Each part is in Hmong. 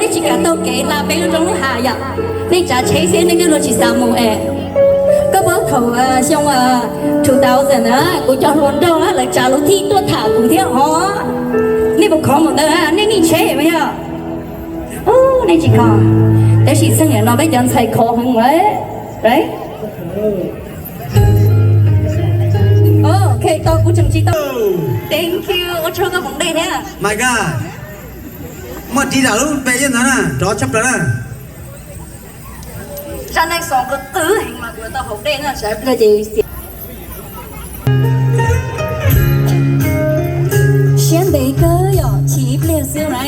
Nej tsis kam taug kev hla peb lub roob lub hav yom. Nej tsav tsheb xwb, nej twb luag tsis xav mus es. Koj paub thaum xyoo two thousand na, kuv cov hluas nraug lawv tsav lub thij tuaj tham kuv thiab os. Nej puas khov mus ntawd, nej nij tsheb mas yog? Nej tsis khov. Tab sis txheej niam no peb cov ntxhais khov heev lawm. Ok, tau kuv tseem tsis tau. Thank you, ua tsaug koj hmoov dej thiab. Mas koj muaj ris dam lub npe yog ntawd na, rov tshaj plaws na. Zaj neej xoo qw qw heev mas kuv tau hmoov dej na, sawv daws ces siab ntev kawg yom, chim ib pliag xwb na.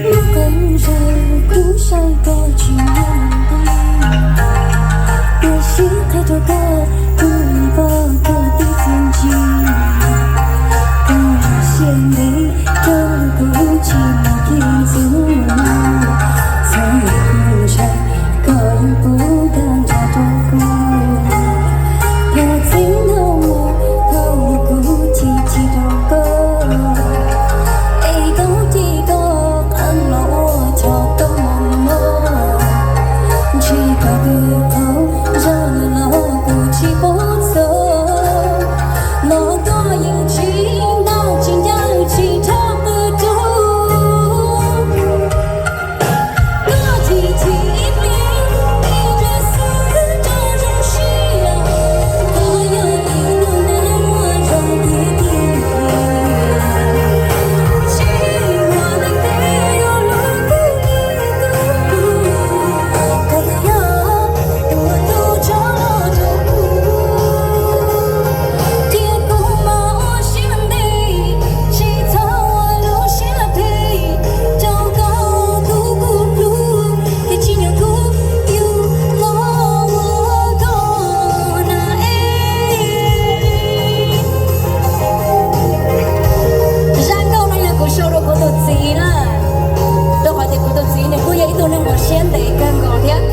Muaj qee zaug kuv saib koj tsis muaj nqis, tiam sis qhia rau koj, kuv yuav pab koj tib txiaj ntsig. Koj siab ntev rau kuv tsis muaj kev ntxub, txhua yam kuv ntshaw koj yuav pub tag nrho rau kuv. Yog txij hnub no thaum kuv chim chim rau koj, es tau cem koj qee los ua choj koj mos mos, ntshe koj twb qaug zog lawm los kuv tsis paub txog, los koj yeej tsis ntaus tsis ncaws tsis rho qw rau. Koj chim chim ib pliag, ib pliag xwb rau zoo siab, koj yog ib tug neeg uas zoo tiag tiag. Tsis muaj leej twg yuav hlub kuv li koj hlub, koj thiaj yog tus ua tus tso rau kuv. Tiam kuv mas ua siab ntev, tsis txhob ua lub siab phem rau koj tus kuv hlub, thiaj tsis nyob kuv yug los ua koj na es. Zaj nkauj no yog kuv sau rau kuv tus txiv na, rau qhov tias kuv tus txiv nws kuj yog ib tug neeg uas siab ntev kawg nkaus thiab.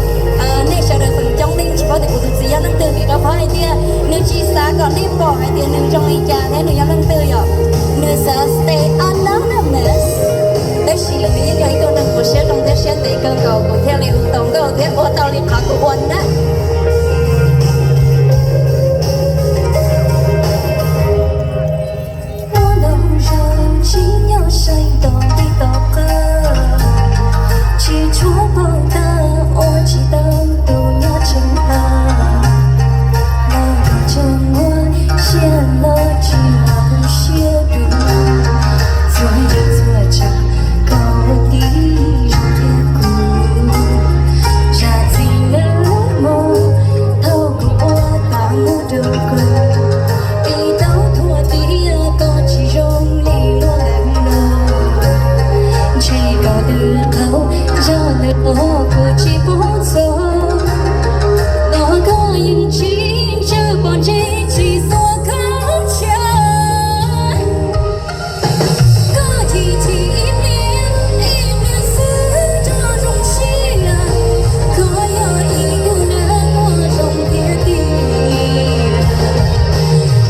Nej sawv daws feem coob nej tsis paub tias kuv tus txiv yog leej twg vim rau qhov hais tias nws tsis xav kom nej pom hais tias nws zoo li cas thiab nws yog leej twg yom. Nws xav stay anonymous, tab sis nws yeej yog ib tug neeg uas siab zoo thiab siab ntev kawg nkaus, kuv thiaj li hu tau nkauj thiab ua tau li qhov kuv ua na. Muaj ntau zaug tsim nyog saib tos tib tos qab, tsis tshua paub tag ua tsis tau tus nyob tsev tas, los koj tseem muaj siab los tsis muaj siab rau txhua yam txhua tsav, koj ua tib zoo thiab kuv, zam txim lawm mog, thaum kuv ua tas muag rau koj, es tau thuam tias koj tsis zoo li luag lawm los, ntshe koj twb qaug zog lawm los kuv tsis paub txog, los koj yeej tsis ntseeg pom ntsej tsis xuas khau tshav. Koj chim chim ib pliag, ib pliag xwb rau zoo siab, koj yog ib tug neeg uas zoo tiag tiag.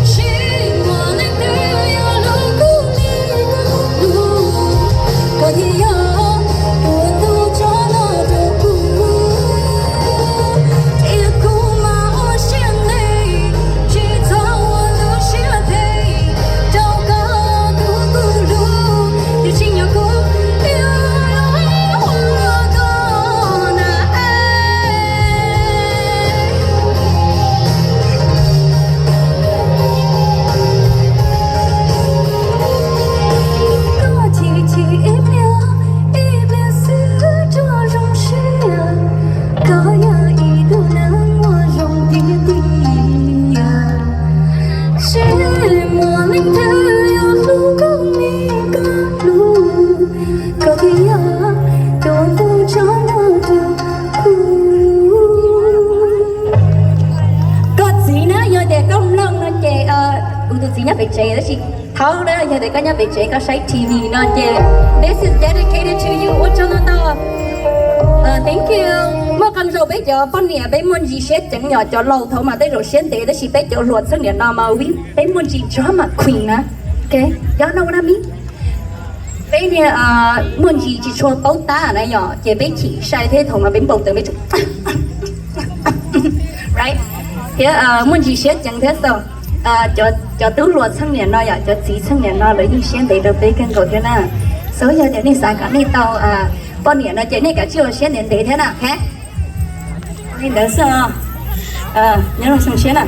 Tsis muaj leej twg yuav hlub kuv li koj hlub, koj thiaj yog tus ua tus tso los rau kuv. Tiam kuv mas ua siab ntev, tsis txhob ua lub siab phem rau koj tus kuv hlub, thiaj tsis nyob kuv yug los ua koj na es. Koj chim chim ib pliag, ib pliag xwb rau zoo siab, koj yog ib tug neeg uas zoo tiag tiag. Tsis muaj leej twg yuav hlub koj li koj hlub, koj thiaj yog tus ua tus tso los rau kuv. Koj txiv na, yog tias koj mloog no ces, kuv tus txiv nyob pem tsev tab sis thaub na, yog tias koj nyob pem tsev koj saib T V no ces this is dedicated to you, ua tsaug ntau ntau. Thank you. Muaj qee Zoo peb cov poj niam peb muaj ntsis siab ceev, yog cov laus thaum mas tej zaum siab ntev, tab sis peb cov hluas txheej niam no mas peb muaj ntsis drama queen na. Cov no na mi, peb niag muaj ntsis tsis tshua paub tab na yom, ces peb chim sai thiab, thaum mas peb npau taws peb thiab muaj ntsis siab ceev thiab xav. Cov tub hluas txheej niam no yom, cov txiv txheej niam no lawv yeej siab ntev rau peb kawg nkaus thiab na. Xav yog tias nej xav kom nej tau poj niam no ces nej kav tsij ua siab ntev ntev thiab na. Li ntawd xwb, nyob zoo siab na.